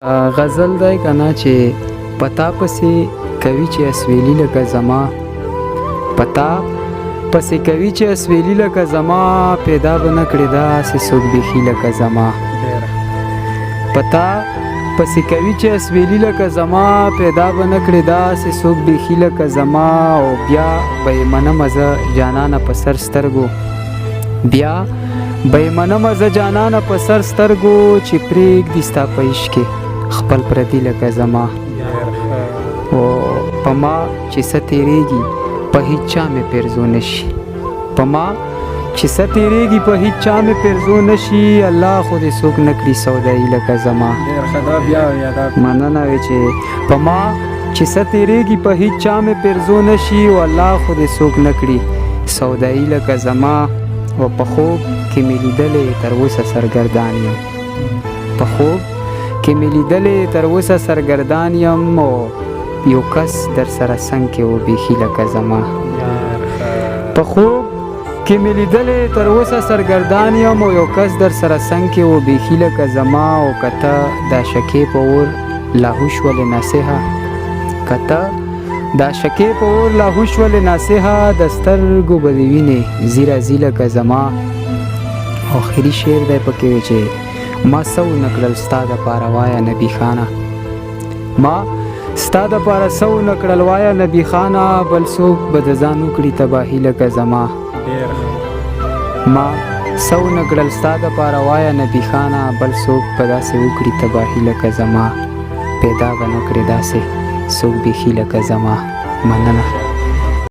غزل دی کنه چې پتا پسې کوي چې اسویلی لکه زما، پتا پسې کوي چې اسویلی لکه زما، پیدا به نه کړې داسې څوک بیخي لکه زما. پتا پسې کوي چې اسویلی لکه زما، پیدا به نه کړې داسې څوک بیخي لکه زما. او بیا به یې منمه زه جانانه په سر سترګو، بیا به یې منمه زه جانانه په سر سترګو، چې پرېږدي ستا په عشق کې خپل پردي لکه زما. او په ما چې څه تېرېږي په هیچا مې پیرزو نشي، په ما چې څه تېرېږي په هیچا مې پیرزو نشي، الله خو دې څوک نه کړي سودایي لکه زما. مننه وي چې په ما چې څه تېرېږي په هیچا مې پیرزو نشي، او الله خو دې څوک نه کړي سودایي لکه زما. او په خوب کې مې لیدلې تر اوسه سرګردان یم، په خوب کې مې لیدلې تر اوسه سرګردان یم، او یو کس در سره څنګ کې و بیخي لکه زما. په خوب کې مې لیدلې تر اوسه سرګردان یم، او یو کس در سره څنګ کې و بیخي لکه زما. او که ته دا شکې په اور لاهو شولې ناصحه، که ته دا شکې په اور لاهو شولې ناصحه، د سترګو به دې وینې ځي راځي لکه زما. اخري شعر دی پکې وی چې ما څه ونه کړل ستا دپاره وایه نبي خانه، ما ستا دپاره څه ونه کړل وایه نبي خانه، بل څوک به د ځان وکړي تباهي لکه زما. ما څه ونه کړل ستا دپاره وایه نبي خانه، بل څوک به داسې وکړي تباهي لکه زما، پیدا به نه کړې داسې څوک بیخي لکه زما. مننه.